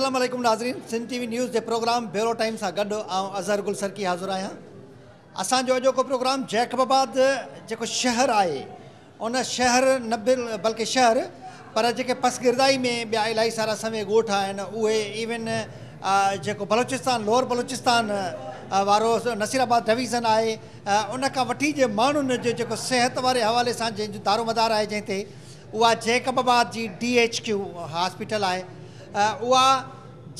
السلام عليڪم ناظرين سنڌ ٽي وي نيوز جي پروگرام بيورو ٽائيم سان گڏ آئون اظهر گل سرڪي حاضر آهيان. اسان جو اڄوڪو پروگرام جيڪب آباد جيڪو شهر آهي ان شهر نه بلڪه شهر پر جيڪي پسگردائي ۾ ٻيا الاهي سارا سوين ڳوٺ آهن اهي ايون جيڪو بلوچستان لوئر بلوچستان وارو نصير آباد ڊويزن آهي ان کان وٺي جي ماڻهن جو جيڪو صحت واري حوالي سان جنهن جو دارومدار آهي جنهن تي اها جيڪب آباد جي ڊي ايڇ ڪيو هاسپيٽل آهي اها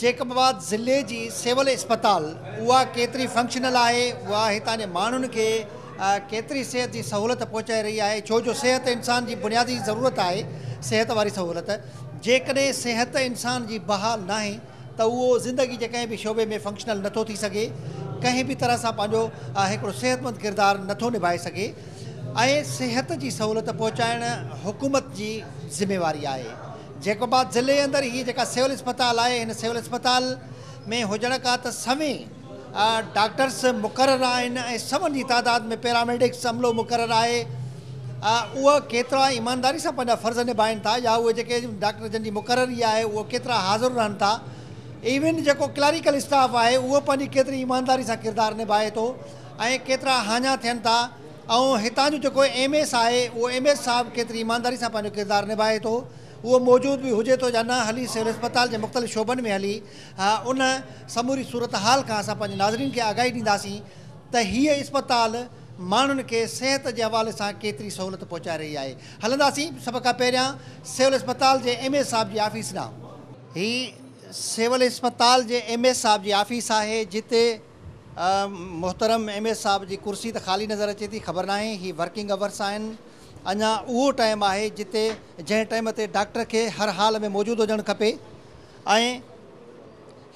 جيڪب آباد ضلعي جي سول اسپتال اها ڪيتري فنڪشنل آهي اها هتان جي ماڻهن کي ڪيتري صحت جي سهولت پهچائي رهي آهي ڇو جو صحت انسان جي بنيادي ضرورت آهي صحت واري سهولت جيڪڏهن صحت انسان جي بحال ناهي ته اهو زندگي جي ڪنهن به شعبي ۾ فنڪشنل نٿو ٿي سگهي ڪنهن به طرح سان پنهنجو هڪڙو صحتمند ڪردار نٿو نڀائي سگهي ۽ صحت جي سهولت پهچائڻ حڪومت جي ذميواري آهي. جيڪب آباد ضلعي اندر هي جيڪا سول اسپتال آهي هن سول اسپتال ۾ هجڻ کان ته سوين ڊاڪٽرس مقرر آهن ۽ سون جي تعداد ۾ پيراميڊڪس عملو مقرر آهي اهي ڪيترا ايمانداري سان پنهنجا فرض نڀائين ٿا يا اهي جيڪي ڊاڪٽر جن جي مقرري آهي اهي ڪيترا حاضر رهن ٿا ايون جيڪو ڪلاريڪل اسٽاف آهي اهو پنهنجي ڪيتري ايمانداري سان ڪردار نڀائي ٿو ۽ ڪيترا هاڃا ٿين ٿا ۽ هتان جو جيڪو ايم ايس آهي اهو ايم ايس صاحب ڪيتري ايمانداري سان پنهنجو ڪردار نڀائي ٿو اهو موجود به هجي ٿو يا نه هلي سول اسپتال جي مختلف شعبن ۾ هلي ان سموري صورتحال کان اسان پنهنجي ناظرين کي آگاهي ڏينداسين ته هيء اسپتال ماڻهن کي صحت جي حوالي سان ڪيتري سهولت پهچائي رهي آهي هلنداسين سڀ کان پهريان سول اسپتال جي ايم ايس صاحب جي آفيس ڏانهن. هي سول اسپتال جي ايم ايس صاحب جي آفيس آهي جتي محترم ايم ايس صاحب جي ڪرسي ته خالي نظر اچي ٿي خبر ناهي هي ورڪنگ اورس آهن اڃا اهو ٽائيم آهي جتي جنهن ٽائيم تي ڊاڪٽر کي هر حال ۾ موجود هجڻ کپي ۽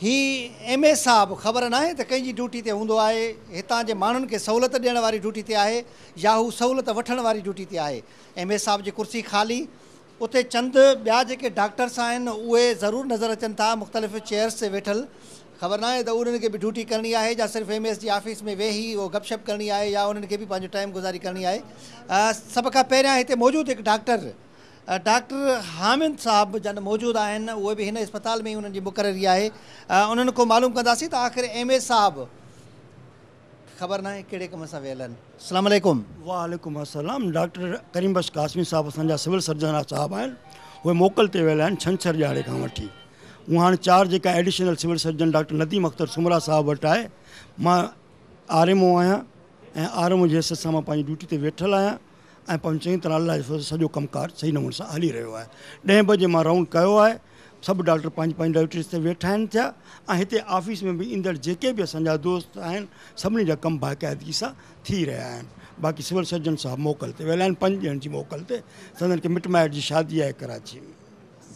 هي ايم ايس صاحب خبر ناهي ته ڪنهن جي ڊيوٽي تي هوندو آهي هتان جي ماڻهن کي سهولت ڏيڻ واري ڊيوٽي تي آهي يا هو سهولت وٺڻ واري ڊيوٽي تي آهي ايم ايس صاحب جي ڪرسي خالي اتي چند ٻيا جيڪي ڊاڪٽرس آهن اهي ضرور نظر اچن ٿا مختلف چيئرس تي ويٺل خبر ناهي ته انهن کي به ڊيوٽي ڪرڻي آهي يا صرف ايم ايس جي آفيس ۾ ويهي اهو گپ شپ ڪرڻي آهي يا انهن کي به پنهنجو ٽائيم گذاري ڪرڻي آهي سڀ کان پهريان هتي موجود هڪ ڊاڪٽر ڊاڪٽر حامد صاحب جن موجود آهن اهي به هن اسپتال ۾ ئي انهن جي مقرري آهي انهن کان معلوم ڪنداسين ته آخر ايم ايس صاحب خبر ناهي ڪهڙي ڪم سان ويل آهن. السلام عليڪم. وعليڪم السلام ڊاڪٽر ڪريم بخش قاسمي صاحب اسان جا سول سرجن صاحب آهن اهي موڪل تي ويل آهن ڇنڇر ڏهاڙي کان وٺي اهي هاڻي چارج جيڪا additional civil surgeon doctor Nadeem Akhtar Soomra صاحب وٽ آهي مان آر ايم او آهيان ۽ آر ايم او جي حيثيت سان مان پنهنجي ڊيوٽي تي ويٺل آهيان ۽ پنهنجو چڱي طرح الله جي فضل سان سڄو ڪم ڪار صحيح نموني سان هلي رهيو آهي ڏهين بجي مان رائونڊ ڪيو آهي سڀ ڊاڪٽر پنهنجي پنهنجي ڊيوٽيز تي ويٺا آهن ٿيا ۽ هتي آفيس ۾ به ايندڙ جيڪي به اسان جا دوست آهن سڀني جا ڪم باقاعدگي سان ٿي رهيا آهن باقي سول سرجن صاحب موڪل تي ويل آهن پنج ڏينهن جي موڪل تي سندن کي مٽ مائٽ جي شادي آهي ڪراچي ۾.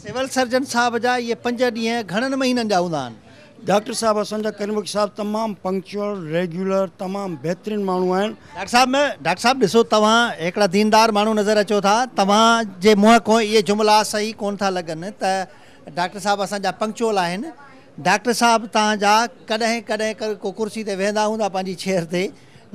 سول سرجن صاحب جا اهي پنج ڏينهن گهڻن مهينن جا هوندا آهن. ڊاڪٽر صاحب اسان جا ڪريم بخش صاحب تمام پنڪچوئل، ريگيولر، تمام بهترين ماڻهو آهن. ڊاڪٽر صاحب ڊاڪٽر صاحب ڏسو توهان هڪڙا ديندار ماڻهو نظر اچو ٿا توهان جي منهن کان اهي جملا صحيح ڪونه ٿا لڳن ته ڊاڪٽر صاحب اسان جا پنڪچوئل آهن ڊاڪٽر صاحب توهان جا ڪڏهن ڪڏهن ڪو ڪرسي تي ويهندا هوندا پنهنجي چيئر تي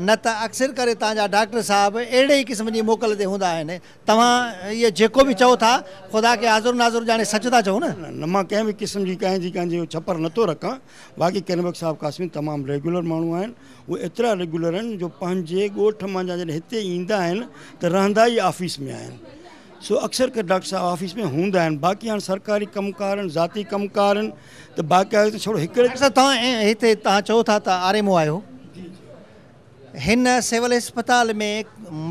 نه ته اڪثر ڪري توهان جا ڊاڪٽر صاحب اهڙي ئي قسم جي موڪل تي هوندا آهن توهان اهي جيڪو به چئو ٿا خدا کي حاضر ناظر ڄاڻي سچ ٿا چئو نه؟ نه مان ڪنهن به قسم جي ڪنهن جي ڪنهن جي ڇپر نه ٿو رکان باقي ڪريم بخش صاحب قاسمي تمام ريگيولر ماڻهو آهن اهي ايترا ريگيولر آهن جو پنهنجي ڳوٺ مان جڏهن هتي ايندا آهن ته رهندا ئي آفيس ۾ آهن سو اڪثر ڪري ڊاڪٽر صاحب آفيس ۾ هوندا آهن باقي هاڻ سرڪاري ڪم ڪار آهن ذاتي ڪم ڪار آهن ته باقي ڇڙو هڪڙي ڊاڪٽر صاحب توهان هتي توهان چئو ٿا ته آر ايم او آهيو هن سول اسپتال ۾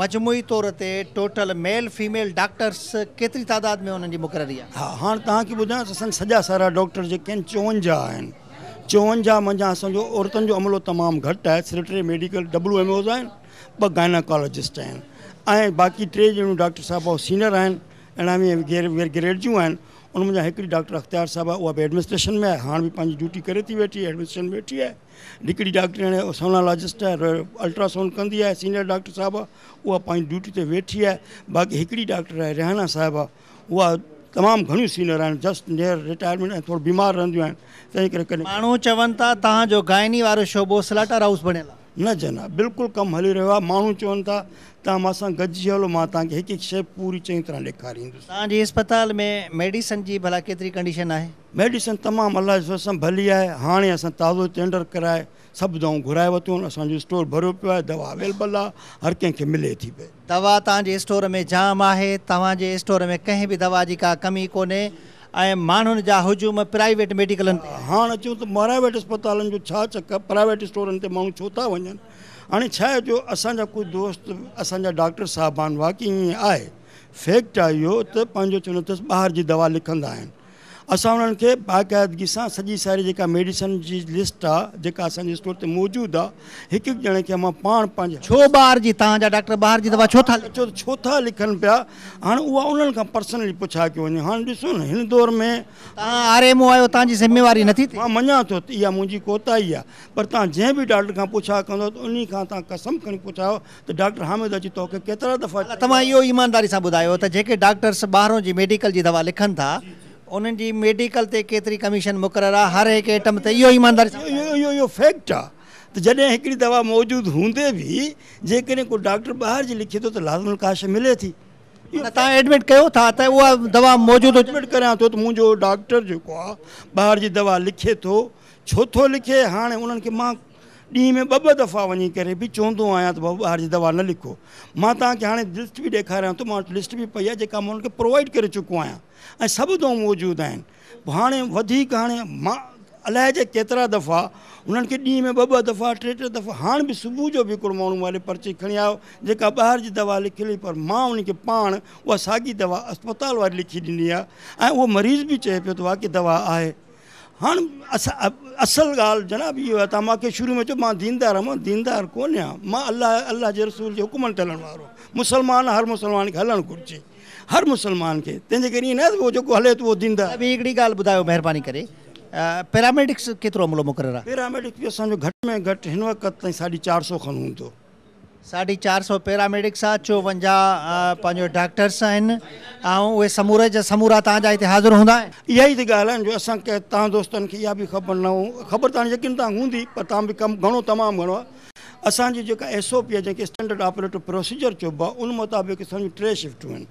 مجموعي طور تي ٽوٽل ميل فيميل ڊاڪٽرس ڪيتري تعداد ۾ انهن جي مقرري آهي؟ ها هاڻ توهان کي ٻڌايان ته اسان سڄا سارا ڊاڪٽر جيڪي آهن 54 آهن 54 منجهان اسان جو عورتن جو عملو تمام گهٽ آهي صرف ٽي ميڊيڪل ڊبليو ايم اوز آهن ٻه گائناڪالاجسٽ آهن ۽ باقي ٽي ڄڻيون ڊاڪٽر صاحب سينئر آهن 19 گريڊ جون آهن ان منجهان هڪڙي ڊاڪٽر اختيار صاحب آهي اها به ايڊمنسٽريشن ۾ آهي هاڻ به پنهنجي ڊيوٽي ڪري ٿي ويٺي ايڊمنسٽريشن ۾ ويٺي آهي هڪڙي ڊاڪٽرياڻي سونالاجسٽ آهي الٽرا سائونڊ ڪندي آهي سينئر ڊاڪٽر صاحب اها پنهنجي ڊيوٽي تي ويٺي آهي باقي هڪڙي ڊاڪٽر آهي ريحانه صاحبه اها تمام گهڻيون سينئر آهن جسٽ نيئر رٽائرمينٽ ۽ ٿورو بيمار رهنديون آهن تنهن ڪري ڪڏهن ماڻهو چون ٿا توهان جو گائني وارو شعبو سلاٽر هائوس بڻيل آهي. نه جناب بلڪل ڪم هلي رهيو آهي. ماڻهو چون ٿا توهان مان سان گڏجي هلو، مان توهان کي هڪ هڪ شيء پوري چڱي طرح ڏيکاريندس. توهان جي اسپتال ۾ ميڊيسن جي ڀلا ڪيتري ڪنڊيشن آهي؟ ميڊيسن تمام الله جي فضل سان ڀلي آهي. هاڻي اسان تازو ٽينڊر ڪرائي سڀ دوائون گهرائي ورتيون آهن. اسان جو اسٽور ڀريو پيو آهي، دوا اويلبل آهي، هر ڪنهن کي ملي ٿي پئي. دوا توهان جي اسٽور ۾ جام آهي، توهان جي اسٽور ۾ ڪنهن به دوا جي ڪا ڪمي ڪونهي ۽ ماڻهن جا هجوم پرائيويٽ ميڊيڪلن تي آهن. هاڻ اچون ته پرائيويٽ اسپتالن جو ڇا چڪر، پرائيويٽ اسٽورن تي ماڻهو ڇو ٿا وڃن؟ هاڻي ڇا آهي جو اسان جا ڪجهه دوست اسان جا ڊاڪٽر صاحبان واقعي ائين آهي فيڪٽ آهي اهو ته پنهنجو چوندو اٿس ٻاهر جي دوا لکندا آهن. اسان انهن کي باقاعدگي سان سڄي ساري جيڪا ميڊيسن جي لسٽ آ جيڪا اسان جي اسٽور تي موجود آ هڪ هڪ ڄڻي کي مان پاڻ پنهنجي. ڇو ٻاهر جي توهان جا ڊاڪٽر ٻاهر جي دوا ڇو ٿا لکن؟ ڇو ڇو ٿا لکن پيا هاڻ اها انهن کان پرسنلي پڇا ڪيو وڃي هاڻ ڏسو نه هن دور ۾. توهان آر ايم او آهيو توهان جي ذميواري نٿي ٿئي. مان مڃان ٿو ته اها منهنجي ڪوتاهي آ پر توهان جنهن به ڊاڪٽر کان پڇا ڪندو ته انهي کان توهان قسم کڻي پڇايو ته ڊاڪٽر حامد اچي توکي ڪيترا دفعا چيو. توهان اهو ايمانداري سان ٻڌايو ته جيڪي ڊاڪٽرس ٻاهرون جي ميڊيڪل جي دوا لکن ٿا انهن جي ميڊيڪل تي ڪيتري ڪميشن مقرر آهي هر هڪ ايٽم تي اهو ايمانداري سان ٻڌايو. اهو اهو فيڪٽ آهي ته جڏهن هڪڙي دوا موجود هوندي به جيڪڏهن ڪو ڊاڪٽر ٻاهر جي لکي ٿو ته لازمن ڪا شيء ملي ٿي. نه توهان ايڊمٽ ڪيو ٿا ته اها دوا موجود هجي. ايڊمٽ ڪريان ٿو ته منهنجو ڊاڪٽر جيڪو آهي ٻاهر جي دوا لکي ٿو ڇو ٿو لکي هاڻي انهن کي مان ڏينهن ۾ ٻه ٻه دفعا وڃي ڪري به چوندو آهيان ته بابا ٻاهر جي دوا نه لکو. مان توهان کي هاڻي لسٽ به ڏيکاريان ٿو، مان وٽ لسٽ به پئي آهي جيڪا مان انهن کي پرووائيڊ ڪري چڪو آهيان ۽ سڀ دوائون موجود آهن. هاڻي وڌيڪ هاڻي مان الائجي ڪيترا دفعا انهن کي ڏينهن ۾ ٻه ٻه دفعا ٽي ٽي دفعا هاڻ به صبح جو به هڪڙو ماڻهو مون ڏي پرچي کڻي آيو جيڪا ٻاهر جي دوا لکيل هئي پر مان ان کي پاڻ اها ساڳي دوا اسپتال واري لکي ڏني آهي ۽ اهو مريض به چئي پيو ته واقعي دوا آهي. هاڻ اصل ڳالهه جناب اهو آهي توهان مان کي شروع ۾ چيو مان ديندار آهيان مان ديندار ڪونه آهيان مان الله الله جي رسول جي حڪمن تي هلڻ وارو مسلمان هر مسلمان کي هلڻ گهرجي هر مسلمان کي تنهن جي ڪري ائين نه آهي ته اهو جيڪو هلي ٿو اهو ديندار. ٻي هڪڙي ڳالهه ٻڌايو مهرباني ڪري پيراميڊڪس ڪيترو عملو مقرر آهي؟ پيراميڊڪس به اسان جو گهٽ ۾ گهٽ هن وقت تائين ساڍي چار سو کن هوندو. ساڍي چار سو پيراميڊڪس آ، 54 پنهنجو ڊاڪٽرس آهن ۽ اهي سموري جا سمورا توهان جا هتي حاضر هوندا آهن. اها ئي ته ڳالهه آهي جو اسان کي توهان دوستن کي اها به خبر نه خبر ته هاڻي يقين توهان هوندي پر توهان به ڪم گهڻو تمام گهڻو آهي اسان جي جيڪا ايس او پي آهي جنهن کي اسٽينڊرڊ آپريٽو پروسيجر چئبو آهي ان مطابق اسان جون ٽي شفٽون آهن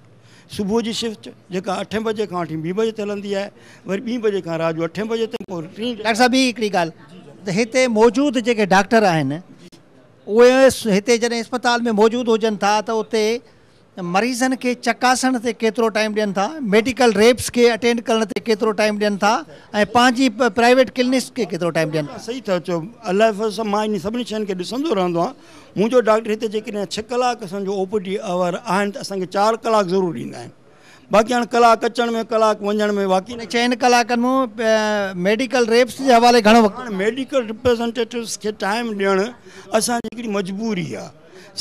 صبح جي شفٽ جيڪا اٺين بجي کان وٺي ٻي بجي تائين هلندي آهي وري ٻي بجي کان رات جو اٺين بجي تائين پوء ٽين ڊاڪٽر صاحب ٻي هڪڙي ڳالهه ته هتي موجود جيڪي ڊاڪٽر آهن اهي هتي جڏهن اسپتال ۾ موجود هجن ٿا ته اتي مريضن کي چڪاسڻ تي ڪيترو ٽائيم ڏين ٿا، ميڊيڪل ريپس کي اٽينڊ ڪرڻ تي ڪيترو ٽائيم ڏين ٿا ۽ پنهنجي پرائيويٽ ڪلينڪس کي ڪيترو ٽائيم ڏين ٿا. صحيح ٿا چئو الله جي فضل سان مان انهن سڀني شين کي ڏسندو رهندو آهيان منهنجو ڊاڪٽر هتي جيڪڏهن ڇهه ڪلاڪ اسان جو او پي ڊي آور آهن ته اسان کي چار ڪلاڪ ضرور ڏيندا آهن باقي هاڻ ڪلاڪ اچڻ ۾ ڪلاڪ وڃڻ ۾ واقعي. انهن چئن ڪلاڪن ۾ ميڊيڪل ريپس جي حوالي گهڻو وقت. هاڻ ميڊيڪل ريپريزنٽيٽوز کي ٽائيم ڏيڻ اسان جي هڪڙي مجبوري آ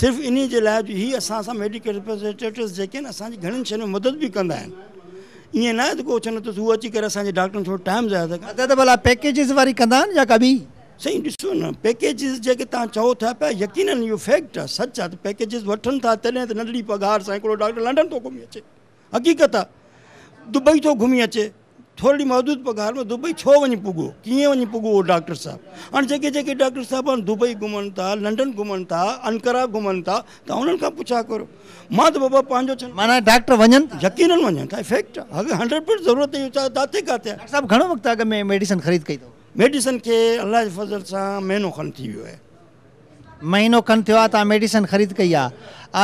صرف انهي جي لاء جو هي اسان سان ميڊيڪل ريپريزنٽيٽوز جيڪي آهن اسان جي گهڻين شين ۾ مدد به ڪندا آهن ائين ناهي ته ڪو چوندو ته هو اچي ڪري اسان جي ڊاڪٽرن ٿورو ٽائيم ضايع ٿا ڪن. مدد ڀلا پيڪيجز واري ڪندا آهن يا ڪا ٻي؟ سائين ڏسو نه پيڪيجز جيڪي توهان چئو ٿا پيا يقينن اهو فيڪٽ آ سچ آ ته پيڪيجز وٺن ٿا تڏهن ته ننڍڙي پگهار سان هڪڙو ڊاڪٽر لنڊن ٿو گهمي اچي حقيقت آ دبئي ٿو گهمي اچي ٿورڙي محدود پگهار ۾ دبئي ڇو وڃي پڳو ڪيئن وڃي پڳو اهو ڊاڪٽر صاحب هاڻي جيڪي جيڪي ڊاڪٽر صاحب دبئي گهمن ٿا لنڊن گهمن ٿا انقره گهمن ٿا ته انهن کان پڇا ڪريو مان ته بابا پنهنجو ڇن معنيٰ ڊاڪٽر وڃن ٿا؟ يقينن وڃن ٿا فيڪٽ آ 100% ضرورت اهو جاتي ڪاتي آ. ڊاڪٽر صاحب گهڻو وقت اڳ ۾ ميڊيسن خريد ڪئي اٿو؟ ميڊيسن کي الله جي فضل سان مهينو کن ٿي ويو آهي. مهينو کن ٿيو آهي توهان ميڊيسن خريد ڪئي آهي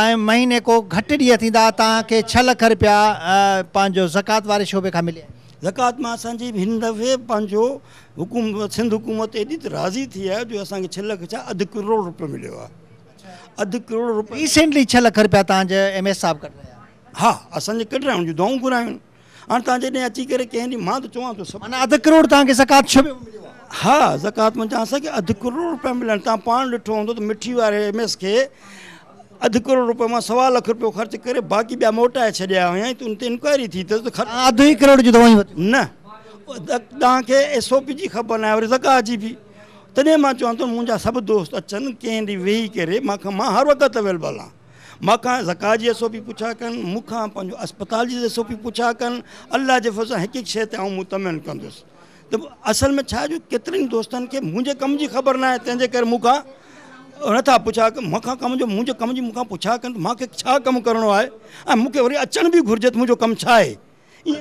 ۽ مهيني ڪو گهٽ ڏينهن ٿيندا توهان کي ڇهه لک رپيا پنهنجو زڪوات واري شعبي کان مليا آهن. زڪوات مان اسان جي هن دفعي پنهنجو حڪومت سنڌ حڪومت ايڏي ته راضي ٿي آهي جو اسان کي ڇهه لک ڇا اڌ ڪروڙ رپيو مليو آهي اڌ ڪروڙ رپيو. ريسينٽلي ڇهه لک رپيا توهان جي ايم ايس صاحب ڪڍرايا. ها اسان جي ڪڍرايا ان جون دعائون گهرايون. هاڻ توهان جڏهن اچي ڪري ڪنهن ڏينهن مان ته چوان ٿو سڀ. معنيٰ اڌ ڪروڙ توهان کي زڪوات شعبي مان مليو آهي. ها زڪوات منجهان اسان کي اڌ ڪروڙ روپيا مليا آهن توهان پاڻ ڏٺو هوندو ته مٺي واري ايم ايس کي اڌ ڪروڙ روپيا مان سوا لک روپيو خرچ ڪري باقي ٻيا موٽائي ڇڏيا هيائين ته ان تي انڪوائري ٿي اٿس ته خرچ. توهان اڌ ئي ڪروڙ جون دوائون ورتيون. نه توهان کي ايس او پي جي خبر ناهي وري زڪوات جي به تڏهن مان چوان ٿو منهنجا سڀ دوست اچن ڪنهن ڏينهن ويهي ڪري مان کان مان هر وقت اويلبل آهيان. مان کان زڪوات جي ايس او پي پڇا ڪن، مون کان پنهنجو اسپتال جي ايس او پي پڇا ڪن، الله جي فضل سان هڪ هڪ شيء تي آئون مطمئن ڪندس ته اصل ۾ ڇا جو ڪيترن دوستن کي منهنجي ڪم جي خبر ناهي تنهن جي ڪري مون کان نٿا پڇا ڪن مون کان ڪم جو منهنجي ڪم جي مون کان پڇا ڪن ته مان کي ڇا ڪم ڪرڻو آهي ۽ مون کي وري اچڻ به گهرجي ته منهنجو ڪم ڇا آهي.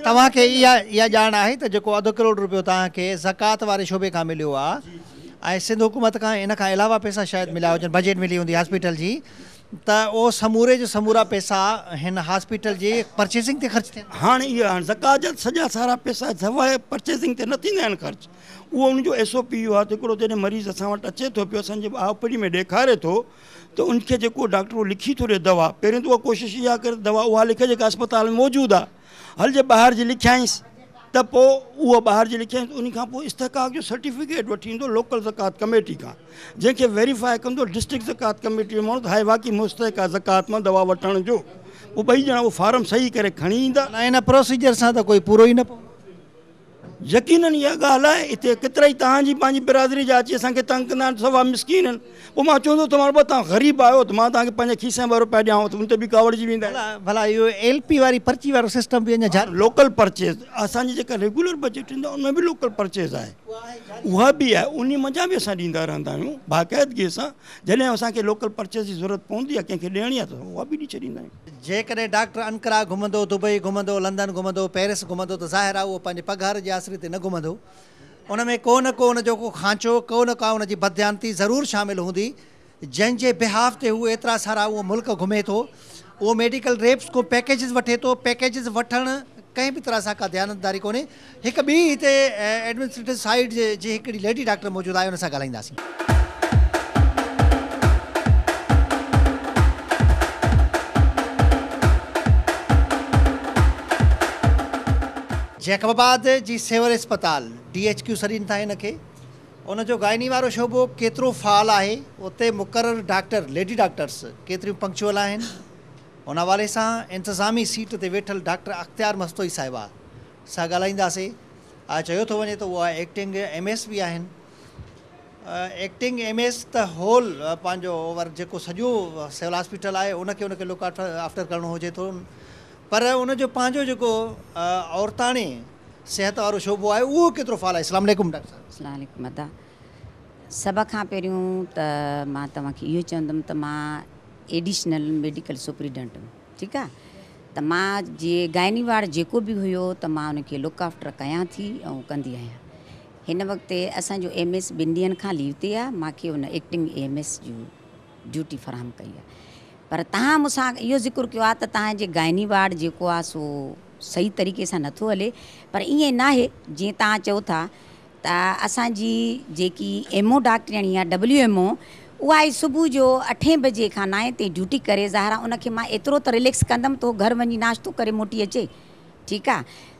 توهان کي اها اها ڄاڻ آهي ته جيڪو اڌ ڪروڙ رپيو توهان کي زڪوات واري شعبي کان مليو آهي ۽ سنڌ حڪومت کان ان کان علاوه پئسا شايد مليا هجن بجيٽ ملي هوندي هاسپيٽل جي ته اهو سموري جو سمورا پئسا هن هاسپيٽل جي پرچيزنگ تي خرچ ٿين. هاڻي اهي هاڻي زڪوات جا سڄا سارا پئسا سواء پرچيزنگ تي نه ٿيندا آهن خرچ اهو ان جو ايس او پي اهو آهي ته هڪڙو جڏهن مريض اسان وٽ اچي ٿو پيو اسان جي آء پي ڊي ۾ ڏيکاري ٿو ته ان کي جيڪو ڊاڪٽر اهو لکي ٿو ڏي دوا پهرين ته اها ڪوشش اها ڪري ته دوا اها لکي جيڪا اسپتال ۾ موجود آهي هل جي ٻاهر جي لکيائينس ته پوء اها ٻاهر جي لکيائينس ان کان پوء استحقاق جو سرٽيفڪيٽ وٺي ايندو لوڪل زڪوات ڪميٽي کان جنهن کي ويريفائي ڪندو ڊسٽرڪٽ زڪوات ڪميٽي جو ماڻهو ته هاء واقعي مستحق آهي زڪوات مان دوا وٺڻ جو پوء ٻئي ڄڻا اهو فارم صحيح ڪري کڻي ايندا. نه ان پروسيجر سان ته ڪوئي پورو ئي نه پوندو. يقينن اها ڳالهه آهي اتي ڪيترائي توهان جي پنهنجي برادري جا اچي اسان کي تنگ ڪندا آهن سوا مسڪين آهن پوء مان چوندو ته بابا توهان غريب آهيو ته مان توهان کي پنهنجي کيسي مان ٻه روپيا ڏيانو ته ان تي به ڪاوڙجي ويندا آهن. ڀلا اهو ايل پي واري پرچي وارو سسٽم به اڃا جاري؟ لوڪل پرچيز اسان جي جيڪا ريگيولر بجيٽ ايندي آهي ان ۾ به لوڪل پرچيز آهي اها به آهي انهي منجهان به اسان ڏيندا رهندا آهيون باقاعدگي سان جڏهن اسان کي لوڪل پرچيز جي ضرورت پوندي آهي ڪنهن کي ڏيڻي آهي ته اها به ڏئي ڇڏيندا آهيون. جيڪڏهن ڊاڪٽر انقره گهمندو، دبئي گهمندو، لندن گهمندو، پيرس گهمندو ته ظاهر آهي اهو پنهنجي پگهار جي آسري تي نه گهمندو. ان ۾ ڪو نه ڪو ان جو ڪو خانچو، ڪو نه ڪا ان جي بدديانتي ضرور شامل هوندي، جنهن جي بيهاف تي هو ايترا سارا اهو ملڪ گهمي ٿو، اهو ميڊيڪل ريپس کان پيڪيجز وٺي ٿو، پيڪيجز وٺڻ ڪنهن به طرح سان ڪا ديانتداري ڪونهي. هڪ ٻي هتي ايڊمنسٽريٽو سائيڊ جي هڪڙي ليڊي ڊاڪٽر موجود آهي ان سان ڳالهائينداسين. جيڪب آباد جي سول اسپتال، ڊي ايڇ ڪيو سڏين ٿا هن کي، ان جو گائني وارو شعبو ڪيترو فعال آهي، اتي مقرر ڊاڪٽر، ليڊي ڊاڪٽرس ڪيتريون پنڪچوئل آهن، ان حوالي سان انتظامي سيٽ تي ويٺل ڊاڪٽر اختيار مستوئي صاحبه سان ڳالهائينداسين. چيو ٿو وڃي ته اها ايڪٽنگ ايم ايس به آهن. ايڪٽنگ ايم ايس ته هول پنهنجو اوور جيڪو سڄو سول هاسپيٽل آهي ان کي ان کي لڪ آفٽر ڪرڻو هجي ٿو پر ان جو پنهنجو جيڪو عورتاڻي صحت وارو شعبو آهي اهو ڪيترو فعال آهي. اسلام عليڪم ڊاڪٽر صاحب. اسلام عليڪم ادا سڀ کان پهريون ته مان توهان کي اهو چوندم ته مان ايڊيشنل ميڊيڪل سپريڊنٽ ٺيڪ آ ته مان جي گائني وارڊ جيڪو به هيو ته مان ان کي لڪ آفٽر ڪيان ٿي ۽ ڪندي آهيان هن وقت اسان جو ايم ايس ٻن ڏينهن کان ليو تي آ مان کي ان ايڪٽنگ ايم ايس جو ڊيوٽي فراهم ڪئي آ پر تهان مون سان اهو ذڪر ڪيو آ ته تهان جي گائني وارڊ جيڪو آ سو صحيح طريقي سان نٿو هلي پر ائين ناهي جيئن تهان چئو ٿا ته اسان جي جيڪي ايم او ڊاڪٽرياڻي آ ڊبليو ايم او اها آئي صبح جو اٺين بجي کان نائين تائين ڊيوٽي ڪري ظاهر آ ان کي مان ايترو ته رليڪس ڪندم ته هو گهر وڃي ناشتو ڪري موٽي اچي ٺيڪ آ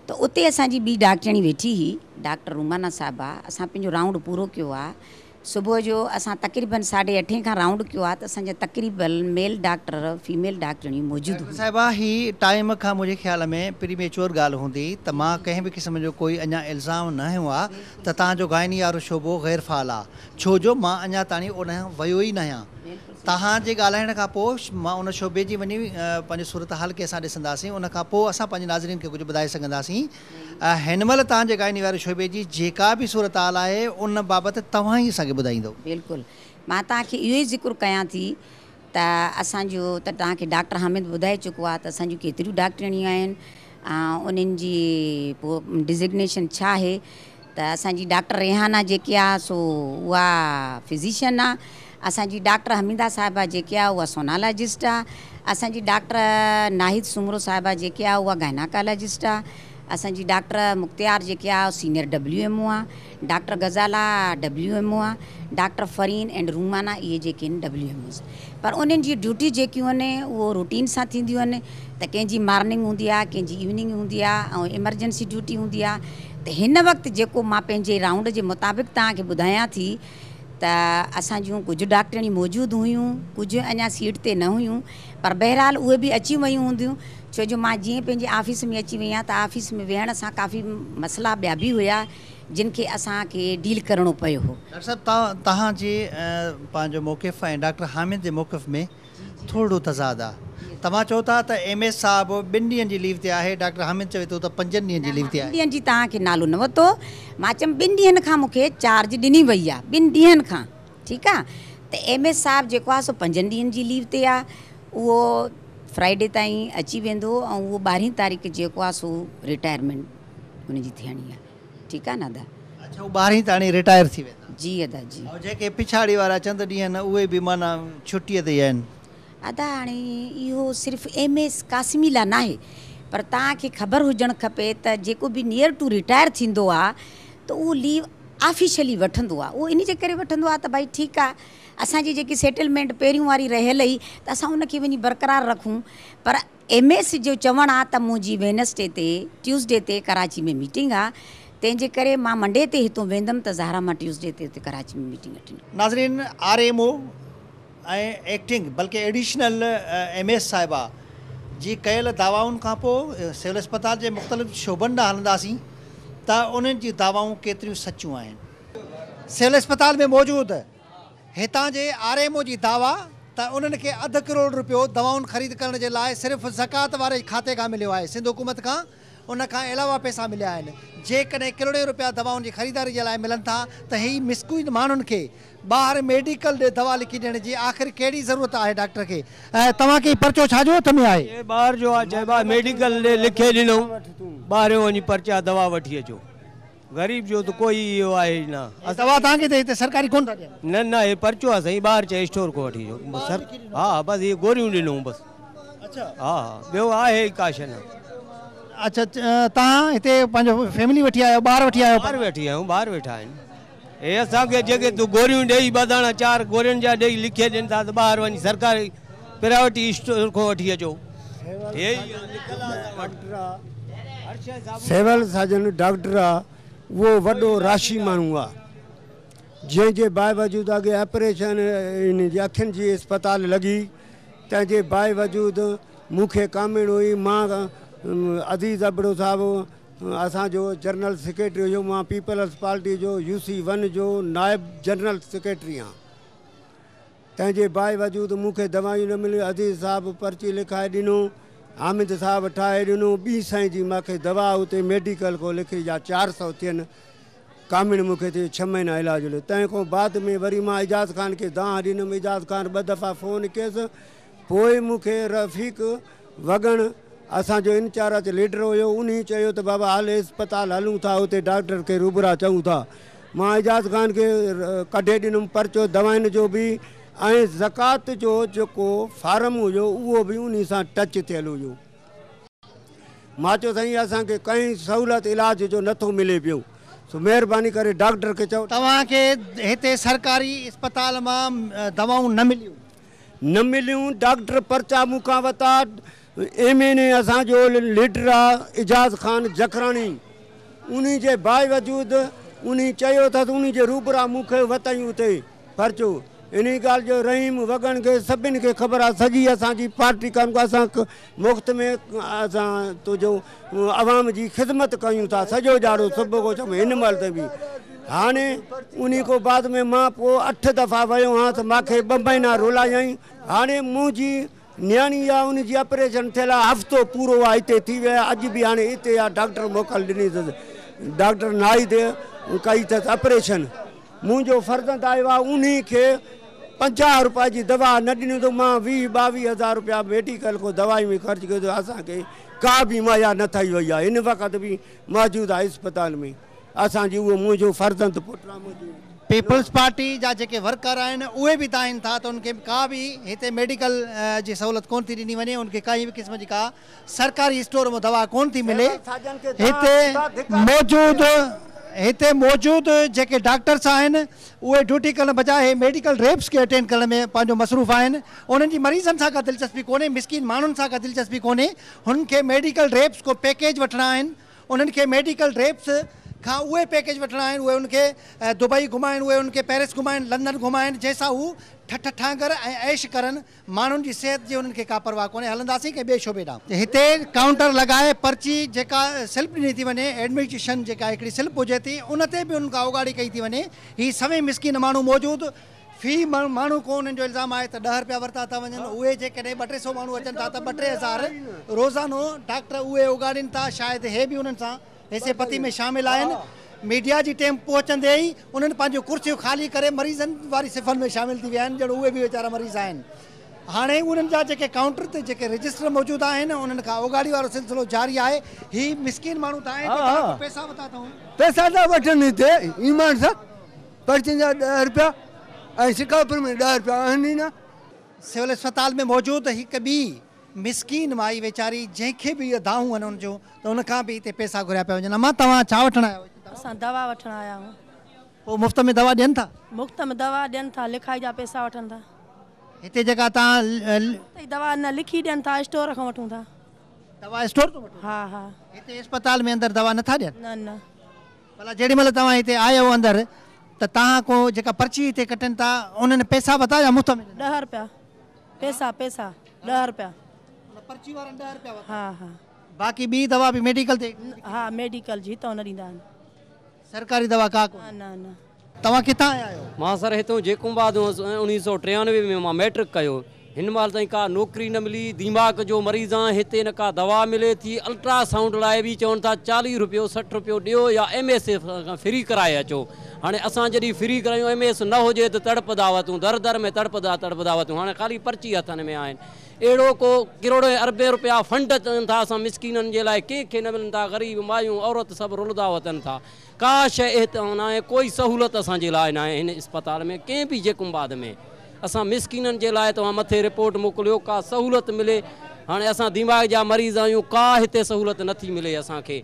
ته اتي اسان جي ٻي ڊاڪٽرياڻي ويٺي هئي ڊاڪٽر رومانا صاحبه اسان پنهنجو رائونڊ پورو ڪيو آ صبح جو اسان تقريبن ساڍي اٺين کان رائونڊ ڪيو آ ته اسان جا تقريبن ميل ڊاڪٽر فيميل ڊاڪٽرڻيون موجود ڊاڪٽر هيون. صاحبه هي ٽائيم کان منهنجي خيال ۾ پري ميچوئر ڳالهه هوندي ته مان ڪنهن به قسم جو ڪوئي اڃا الزام نه هنيو آ ته توهان جو گائني وارو شعبو غير فعال آ ڇو جو مان اڃا تاڻي اوڏانهن ويو ئي ناهيان توهان جي ڳالهائڻ کان پوء مان ان شعبي جي وڃي پنهنجي صورتحال کي اسان ڏسنداسين ان کان پوء اسان پنهنجي ناظرين کي ڪجهه ٻڌائي سگهنداسين. هن مهل توهان جي گائني واري شعبي جي جيڪا به صورتحال آهي ان بابت توهان ئي اسان کي ٻڌائيندؤ. بلڪل مان توهان کي اهو ئي ذڪر ڪيان ٿي ته اسان جو ته توهان کي ڊاڪٽر حامد ٻڌائي چڪو آهي ته اسان جون ڪيتريون ڊاڪٽرڻيون آهن ۽ انهن جي پوء ڊزگنيشن ڇا آهي ته اسان جي ڊاڪٽر ريحانه جيڪي آهي سو اها فزيشن آهي اسان جي ڊاڪٽر حميده صاحبه جيڪي آهي اها سونالاجسٽ آهي اسان جي ڊاڪٽر ناهيد سومرو صاحبه جيڪي آهي اها گائناڪالاجسٽ آهي اسان جي ڊاڪٽر مختيار جيڪي آهي سينئر ڊبليو ايم او آهي doctor Ghazala W M O آهي ڊاڪٽر فرين اينڊ رومانا اهي جيڪي آهن ڊبليو ايم اوز پر انهن جي ڊيوٽي جيڪيون آهن اهو روٽين سان ٿينديون آهن ته ڪنهن جي مارننگ هوندي آهي ڪنهن جي ايوننگ هوندي آهي ۽ ايمرجنسي ڊيوٽي هوندي آهي ته هن وقت جيڪو مان پنهنجي رائونڊ جي مطابق توهان کي ٻڌايان ٿي ته اسان جون ڪجهه ڊاڪٽرياڻيون موجود هيون، ڪجهه اڃا سيٽ تي نه هيون، پر بهرحال اهي به اچي ويون هونديون، ڇو جو مان جيئن پنهنجي آفيس ۾ اچي وئي آهيان ته آفيس ۾ ويهڻ سان ڪافي مسئلا ٻيا به هيا، جن کي اسان کي ڊيل ڪرڻو پيو هو. ڊاڪٽر صاحب توهان جي پنهنجو موقف ۽ ڊاڪٽر حامد جي موقف ۾ ٿورڙو تضاد آ. توهان چئو ٿا ته ايم ايس صاحب ٻن ڏينهن جي ليو تي آهي، ڊاڪٽر حامد چوي ٿو ته پنجن ڏينهن جي ليو تي آهي. ٻن ڏينهن جي توهان کي نالو نه ورتو، مان چيم ٻن ڏينهن کان مون کي چارج ڏني وئي آ، ٻن ڏينهن کان ٺيڪ آ ته ايم ايس صاحب جيڪو آهي سو پنجن ڏينهن جي ليو تي آهي، اهو فرائيڊي تائين اچي ويندو ۽ اهو ٻارهين تاريخ جيڪو آهي سو رٽائرمينٽ ان جي ٿيڻي آهي. ٺيڪ آهي نه ادا. اڇا هو ٻارهين تاڻي رٽائر ٿي ويندا. جي ادا جي. ۽ جيڪي پڇاڙي وارا چند ڏينهن اهي به معنيٰ ڇٽيء تي ئي آهن. ادا هاڻي اهو صرف ايم ايس قاسمي لا ناهي پر توهان کي خبر هجڻ کپي ته جيڪو به نيئر ٽو رٽائر ٿيندو آ ته اهو ليو آفيشلي وٺندو آ اهو انهي جي ڪري وٺندو آ ته ڀائي ٺيڪ آ اسان جي جيڪي سيٽلمينٽ پهريون واري رهيل هئي ته اسان ان کي وڃي برقرار رکون پر ايم ايس جو چوڻ آ ته منهنجي وينسڊي تي ٽيوزڊي تي ڪراچي ۾ ميٽنگ آ تنهن جي ڪري مان منڊي تي هتون ويندم ته زهرا مان ٽيوزڊي تي اتي ڪراچي ۾ ميٽنگ اٽينڊ. ناظرين آر ايم او ۽ ايڪٽنگ بلڪه ايڊيشنل ايم ايس صاحبه جي ڪيل دعوائن کان پوء سول اسپتال جي مختلف شعبن ڏانهن هلنداسين ته انهن جون دعوائون ڪيتريون سچيون آهن. سول اسپتال ۾ موجود هتان جي آر ايم او جي دعويٰ ته انهن کي اڌ ڪروڙ رپيو دوائن خريد ڪرڻ جي لاء صرف زڪوات واري کاتي کان مليو آهي سنڌ حڪومت کان ان کان علاوه پئسا مليا آهن جيڪڏهن ڪروڙين رپيا دوائن جي خريداري جي لاء ملن ٿا ته هي مسڪين ماڻهن کي ٻاهر ميڊيڪل ڏي دوا لکي ڏيڻ جي آخر ڪهڙي ضرورت آهي ڊاڪٽر کي ۽ توهان کي هي پرچو ڇا جو هٿ ۾ آهي؟ هي ٻاهر جو آهي چئبو آهي ميڊيڪل ڏي لکي ڏنئون ٻاهريون وڃي پرچا دوا وٺي اچو غريب جو ته ڪوئي اهو آهي ئي نه. هي دوا توهان کي ته هتي سرڪاري ڪونه ٿا ڏين. نه نه هي پرچو آهي سائين ٻاهر چئي اسٽور کان وٺي اچو ها ها بس هي گوريون ڏنئون بس اڇا ها ها ٻيو آهي ئي ڪا شيء نه. اڇا توهان هتي پنهنجو فيملي وٺي آيا آهيو ٻار وٺي آيا آهيو. ٻار وٺي آيا آهيون ٻار ويٺا آهن. هي اسان کي جيڪي تو گوريون ڏيئي ٻه داڻا چار گورين جا ڏيئي لکي ڏين ٿا ته ٻاهر وڃي سرڪاري پرائيوٽ اسٽور کان وٺي اچو. هي ئي لکيل آ اسان وٽ. هر شيء ثابت. سول سرجن ڊاڪٽر آ اهو وڏو راشي ماڻهو آ جنهن جي باوجود اڳي آپريشن ان جي اکين جي اسپتال لڳي تنهن جي باوجود مون کي ڪاميڙو هئي مان عزيز ابڙو صاحب اسان جو جنرل سيڪريٽري هيو، مان پيپلز پارٽي جو يو سي ون جو نائب جنرل سيڪريٽري آهيان، تنهن جي باوجود مون کي دوائيون نه مليون، عزيز صاحب پرچي لکائي ڏنو، حامد صاحب ٺاهي ڏنو، ٻي سئين جي مان کي دوا اتي ميڊيڪل کان لکي جا 400 ٿين، ڪامڻ مون کي ٿيو ڇهه مهينا علاج هليو، تنهن کان بعد ۾ وري مان اعجاز خان کي دانهن ڏنم، اعجاز خان ٻه دفعا فون ڪيس، پوء مون کي رفيق وڳڻ اسان جو انچارج ليڊر هيو انهي چيو ته بابا هل اسپتال هلون ٿا اتي ڊاڪٽر کي روبرا چئون ٿا. مان اعجاز خان کي ڪڍي ڏنم پرچو دوائن جو به ۽ زڪوات جو جيڪو فارم هيو اهو به انهي سان ٽچ ٿيل هيو. مان چيو سائين اسان کي ڪنهن سهولت علاج جو نٿو ملي پيو سو مهرباني ڪري ڊاڪٽر کي چئو. توهان کي هتي سرڪاري اسپتال مان دوائون نه مليون؟ نه مليون، ڊاڪٽر پرچا مون کان وتا، ايم اين اي اسان جو ليڊر آ اعجاز خان جکراڻي انهي جي باوجود انهي چيو اٿس انهي جي روبرا مون کي وتائين اتي پرچو انهي ڳالهه جو رحيم وڳڻ کي سڀن کي خبر آ سڄي اسان جي پارٽي ڪان اسان مفت ۾ اسان تو جو عوام جي خدمت ڪيون ٿا سڄو ڄاڙو صبح کان شام هن مهل تائين به هاڻي انهي کان بعد ۾ مان پوء 8 دفعا ويو هان ته مان کي 2 مهينا رولايائين. هاڻي منهنجي نياڻي آ ان جي آپريشن ٿيل آ هفتو پورو آ هتي ٿي ويو آ اڄ به هاڻي هتي آ ڊاڪٽر موڪل ڏني اٿس ڊاڪٽر ناهيد ڪئي اٿس آپريشن. منهنجو فرزند آيو آ انهي کي 50 روپيا جي دوا نه ڏني اٿو مان 20 22 هزار روپيا ميڊيڪل کان دوائي ۾ خرچ ڪيو اٿو اسان کي ڪا به مهيا نه ٿي وئي آ هن وقت به موجود آ اسپتال ۾ اسان جي اهو منهنجو فرزند پٽ آ منهنجي. پيپلز پارٽي جا جيڪي ورڪر آهن اهي به دانهين ٿا ته انهن کي ڪا به هتي ميڊيڪل جي سهولت ڪونه ٿي ڏني وڃي انهن کي ڪائي به قسم جي ڪا سرڪاري اسٽور مان دوا ڪونه ٿي ملي هتي موجود هتي موجود جيڪي ڊاڪٽرس آهن اهي ڊيوٽي ڪرڻ بجاء هي ميڊيڪل ريپس کي اٽينڊ ڪرڻ ۾ پنهنجو مصروف آهن انهن جي مريضن سان ڪا دلچسپي ڪونهي مسڪين ماڻهن سان ڪا دلچسپي ڪونهي هنن کي ميڊيڪل ريپس ڪو پيڪيج وٺڻا آهن انهن کي ميڊيڪل ريپس کان اهي پيڪيج وٺڻا آهن اهي انهن کي دبئي گهمائن اهي انهن کي پيرس گهمائن لندن گهمائن جنهن سان هو ٺٺ ٺانگر ۽ عيش ڪرن ماڻهن جي صحت جي انهن کي ڪا پرواهه ڪونهي هلنداسين ڪنهن ٻئي شعبي ڏانهن. هتي ڪائونٽر لڳائي پرچي جيڪا سلپ ڏني ٿي وڃي ايڊميشن جيڪا هڪڙي سلپ هجي ٿي ان تي به انهن کان اوڳاڙي ڪئي ٿي وڃي هي سوين مسڪين ماڻهو موجود في ماڻهو کان انهن جو الزام آهي ته 10 رپيا ورتا ٿا وڃن اهي جيڪڏهن ٻه ٽي سو ماڻهو اچن ٿا ته ٻه ٽي هزار روزانو ڊاڪٽر اهي اوڳاڙين ٿا شايد هي به انهن سان حصي پتي ۾ شامل آهن. ميڊيا جي ٽيم پهچندي ئي انهن پنهنجون ڪرسيون خالي ڪري مريضن واري صفن ۾ شامل ٿي ويا آهن، ڄڻ اهي به ويچارا مريض آهن. هاڻي انهن جا جيڪي ڪائونٽر تي جيڪي رجسٽر موجود آهن، انهن کان اوڳاڙي وارو سلسلو جاري آهي. هي مسڪين ماڻهو ته آهن جو توهان کان پئسا ورتا اٿئون. پئسا ٿا وٺن هتي ايمان سان، پرچين جا 10 رپيا ۽ شڪارپور ۾ 10 رپيا آهن ئي نه. سول اسپتال ۾ موجود هڪ ٻي مسڪين مائي ويچاري جنهن کي به اهي دانهون آهن ان جون ته ان کان به هتي پئسا گهريا پيا وڃن. امان توهان ڇا وٺڻ آيا آهيو؟ اسان دوا وٺڻ آيا آهيون. پوء مفت ۾ دوا ڏين ٿا؟ مفت ۾ دوا ڏين ٿا، لکائي جا پئسا وٺن ٿا. هتي جيڪا توهان هتي دوا نه لکي ڏين ٿا، اسٽور کان وٺون ٿا. دوا اسٽور تون وٺو ٿا؟ ها ها. هتي اسپتال ۾ اندر دوا نٿا ڏين؟ نه نه. ڀلا جيڏي مهل توهان هتي آيا آهيو اندر ته توهان ڪو جيڪا پرچي هتي ڪٽين ٿا انهن پئسا ورتا يا مفت ۾ ڏنا؟ 10 رپيا پئسا پئسا 10 رپيا. پرچي وارن 10 رپيا ورتا؟ ها ها. باقي ٻي دوا به ميڊيڪل تي؟ ها ميڊيڪل جي هتان نه ڏيندا آهن. سرڪاري دوا ڪا ڪونهي؟ نه نه. توهان ڪٿان آيا آهيو؟ مان سر هتون جيڪب آباد هئس ۽ 1993 ۾ مان مئٽرڪ ڪيو. هن مهل تائين ڪا نوڪري نه ملي، دماغ جو مريض آهيان، هتي نه ڪا دوا ملي ٿي، الٽرا سائونڊ لاء به چون ٿا 40 رپيو 60 رپيو ڏيو يا ايم ايس کان فري ڪرائي اچو. هاڻي اسان جڏهن فري ڪرايون ايم ايس نه هجي ته تڙپندا وتون، در در ۾ تڙپندا تڙپندا وتون، هاڻي خالي پرچي هٿن ۾ آهن. اهڙو ڪو ڪروڙين اربين رپيا فنڊ اچن ٿا اسان مسڪينن جي لاء، ڪنهن کي نه ملن ٿا، غريب مايون عورت سڀ رلندا وتن ٿا. ڪا شيء اهتمام ناهي، ڪوئي سهولت اسان جي لاء ناهي هن اسپتال ۾ ڪنهن به جيڪب آباد ۾. اسان مسڪينن جي لاء توهان مٿي رپورٽ موڪليو ڪا سهولت ملي. هاڻي اسان دماغ جا مريض آهيون، ڪا هتي سهولت نٿي ملي اسان کي.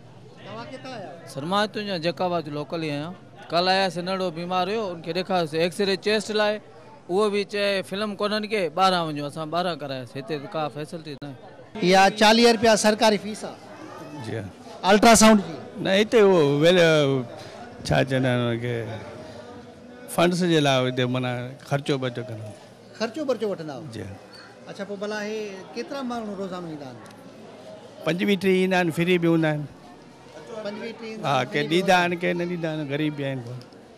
سر مان هتان جو جيڪب آباد جو لوڪل ئي آهيان. ڪالهه آياسين ننڍڙو بيمار هيو ان کي ڏيکاريوسين ايڪسري چيسٽ لاء، اهو به چئي فلم ڪونهن ڪي ٻاهران وڃو، اسان ٻاهران ڪراياسين، هتي ته ڪا فيسلٽي ناهي. اها 40 رپيا سرڪاري فيس آ جي ها. الٽرا سائونڊ جي. نه هتي اهو ويل ڇا چوندا آهن ان کي فنڊس جي لاء هتي معنيٰ خرچو برچو ڪندا آهن. خرچو برچو وٺندا آهيو؟ جي ها. اڇا پوء ڀلا هي ڪيترا ماڻهو روزانو ايندا آهن؟ 25 30 ايندا آهن، فري به هوندا آهن. 25 30 ايندا ها آهن، ڪي فري به ڏيندا هوندا آهن ڪي نه ڏيندا آهن، غريب به آهن.